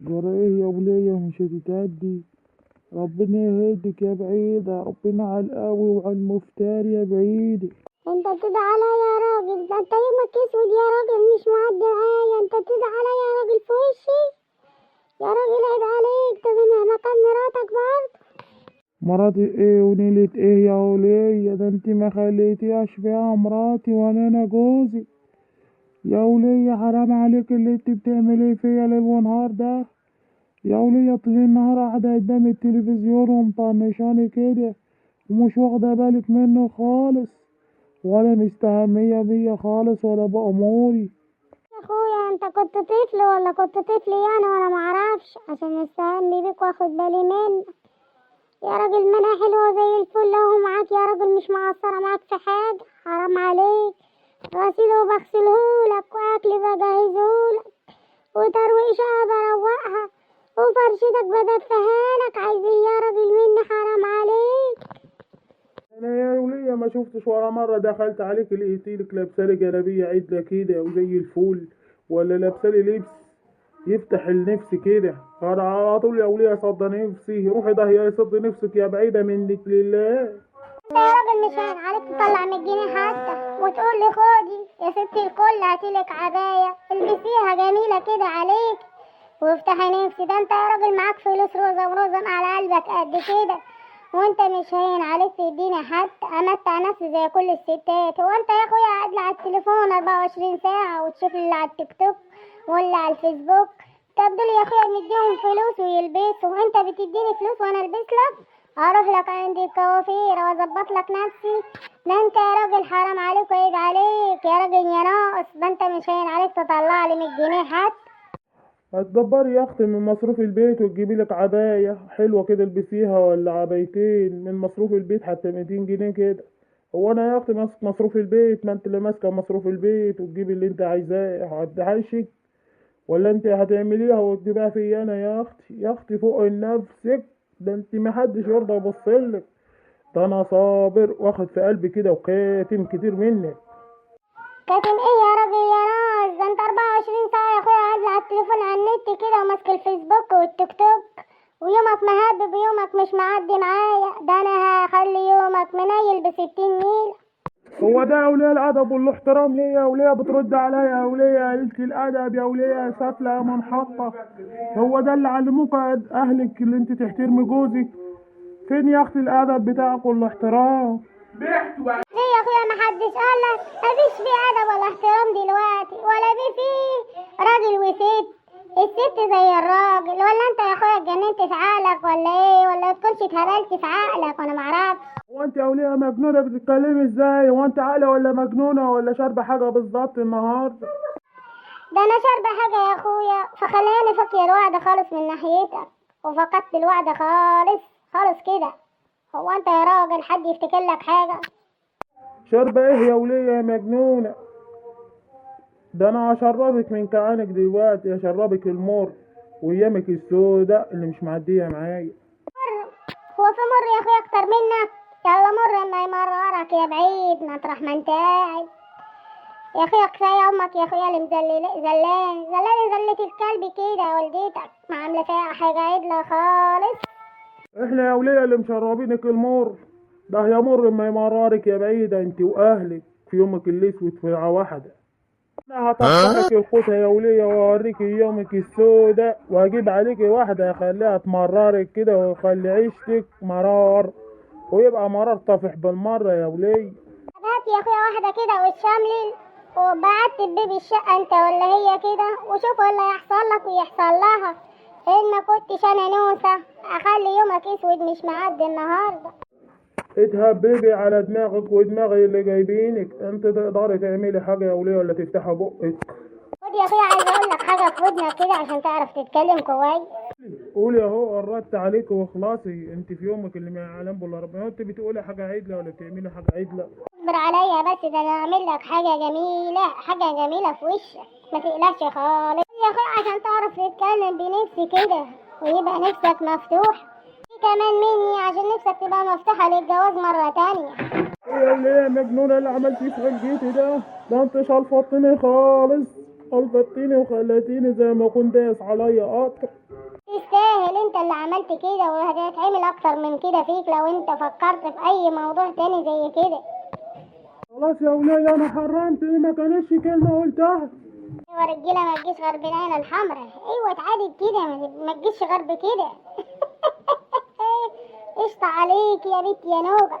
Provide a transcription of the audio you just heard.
جرى ايه يا ولية؟ مش هتتهدي؟ ربنا يهديك يا بعيدة، ربنا على القوي وعلى المفتري يا بعيدة. انت بتدعي عليا يا راجل؟ ده انت يومك اسود يا راجل، مش معدي معايا. انت بتدعي عليا يا راجل في وشي يا راجل، عيب عليك. ده انا مكان مراتك برضه. مراتي ايه ونيلة ايه يا ولية؟ ده انت ما خليتيهاش فيها مراتي ولا انا جوزي يا ولية. حرام عليك اللي انت بتعمليه فيا ليل ونهار ده يا ولية. طول النهار قاعدة قدام التلفزيون ومطنشاني كده ومش واخدة بالك منه خالص، ولا مستهمية بيا خالص ولا بأموري. يا اخويا انت كنت طفل ولا كنت طفل يعني وانا معرفش عشان استهتم بيك واخد بالي منك يا راجل؟ ما انا حلوه زي الفل اهو معاك يا راجل، مش مقصره معاك في حاجه. حرام عليك، غسيله وبغسلهولك، واكل بجهزهولك، وترويشه بروقها، وفرشتك بدفيها لك. عايز ايه يا راجل مني؟ حرام عليك. انا يا ولية ما شفتش ولا مرة دخلت عليك لقيتيلك لابسالي جلابية عدلة كده وزي الفل، ولا لابسالي لبس يفتح النفس كده. انا على طول يا ولية صد نفسي، روحي ده يا صد نفسك يا بعيدة منك لله. انت يا راجل مش هين عليك تطلع من الجنيه حتى وتقول لي خدي يا ستي الكل، هاتيلك عباية البسيها جميلة كده عليك وافتحي نفسي. ده انت يا راجل معاك فلوس روزة وروزة على قلبك قد كده، وانت مش هين عليك تديني حتى امتع نفسي زي كل الستات. هو انت يا اخويا قاعد على التليفون 24 ساعة وتشوف اللي على التيك توك واللي على الفيسبوك؟ طب دول يا اخويا مديهم فلوس ويلبسوا، وانت بتديني فلوس وانا البس لك؟ اروح لك عند الكوافير واظبط لك نفسي؟ ده انت يا راجل حرام عليك وعيب عليك يا راجل يا ناقص. ده انت مش هين عليك تطلع لي 100 جنيه حتى. هتدبري يا اختي من مصروف البيت وتجيبي لك عباية حلوة كده البسيها، ولا عبايتين من مصروف البيت حتى 200 جنيه كده. هو انا يا اختي ماسك مصروف البيت؟ ما انت اللي ماسكه مصروف البيت وتجيبي اللي انت عايزاه. هتعيشك ولا انت هتعمليها وتجيبيها فيا انا يا اختي؟ يا اختي فوق نفسك، ده انت محدش يرضى يبصلك. ده انا صابر واخد في قلبي كده وكاتم كتير منك. كاتم ايه يا راجل يا ناس؟ ده انت 24 ساعة يا اخويا قاعد على التليفون على النت كده وماسك الفيسبوك والتيك توك، ويومك مهبب ويومك مش معدي معايا. ده انا هخلي يومك منيل ب60 نيلة. هو ده يا ولية الأدب والاحترام ليا يا ولية؟ بترد عليا يا ولية قليلة الأدب يا ولية يا سافلة يا منحطة. هو ده اللي علموك أهلك اللي أنت تحترمي جوزك؟ فين يا أختي الأدب بتاعك والاحترام؟ ليه يا اخويا محدش قالك مفيش فيه ادب ولا احترام دلوقتي، ولا فيه راجل وست، الست زي الراجل. ولا انت يا اخويا اتجننت في عقلك ولا ايه؟ ولا تكونش اتهبلت في عقلك وانا معرفش. هو انت يا ولية مجنونة بتتكلمي ازاي؟ هو انت عاقلة ولا مجنونة ولا شاربة حاجة بالظبط النهاردة؟ ده انا شاربة حاجة يا اخويا فخلاني فاكية الوعد خالص من ناحيتك، وفقدت الوعد خالص خالص كده. هو انت يا راجل حد يفتكر لك حاجة؟ شاربة ايه يا ولية يا مجنونة؟ ده انا هشربك من كعانك دلوقتي، هشربك المر وايامك السوداء اللي مش معدية معايا. هو في مر يا اخويا اكتر منك؟ يلا مر ما يمررك يا بعيد مطرح ما انت قاعد يا اخويا. كفايه امك يا اخويا اللي مزلل زلان زلان زلة الكلب كده، والدتك ما عامله فيها حاجه عدله خالص. احنا يا ولية اللي مشربينك المر ده، يا مر ما يمررك يا بعيدة انت واهلك في يومك الاسود في واحدة. انا هطفحك الخوته يا ولية واوريك يومك السوداء، واجيب عليكي واحدة اخليها تمررك كده ويخلي عيشتك مرار، ويبقى مرار طافح بالمرة يا ولية. طب هات يا اخويا واحده كده وتشملل وبعت بيب الشقه انت ولا هي كده، وشوف ولا يحصل لك ويحصل لها. ان ما كنتش انا نوسه اخلي يومك اسود مش معدي النهارده. اتهببي على دماغك ودماغي اللي جايبينك. انت تقدري تعملي حاجة يا ولية ولا تفتحي بقك؟ خد يا اخويا عايز اقول لك حاجه في ودنك كده عشان تعرف تتكلم كويس. قولي اهو، قربت عليك واخلصي. انت في يومك اللي ما يعلم بالله ربنا. انت بتقولي حاجة عدلة ولا بتعملي حاجة عدلة؟ اصبر عليا بس، ده انا اعمل لك حاجه جميله، حاجه جميله في وشك ما تقلقش خالص يا اخويا، عشان تعرف تتكلم بنفسي كده ويبقى نفسك مفتوح. في كمان مني عشان نفسك تبقى مفتوحه للجواز مره تانية. ايه يا ولية مجنونة اللي عملتيه في حجتي ده؟ ده انت شلفطتني خالص. الفطيني وخلتيني زي ما كنت دايس عليا قطر. تستاهل، انت اللي عملت كده، وهتتعمل اكتر من كده فيك لو انت فكرت في اي موضوع تاني زي كده. خلاص يا ولية انا حرمت، دي ما كانتش كلمة قلتها. ايوه رجاله ما تجيش غير بالعين الحمراء. ايوه اتعادل كده، ما تجيش غير بكده. قشطة عليك يا بنت يا نوبة.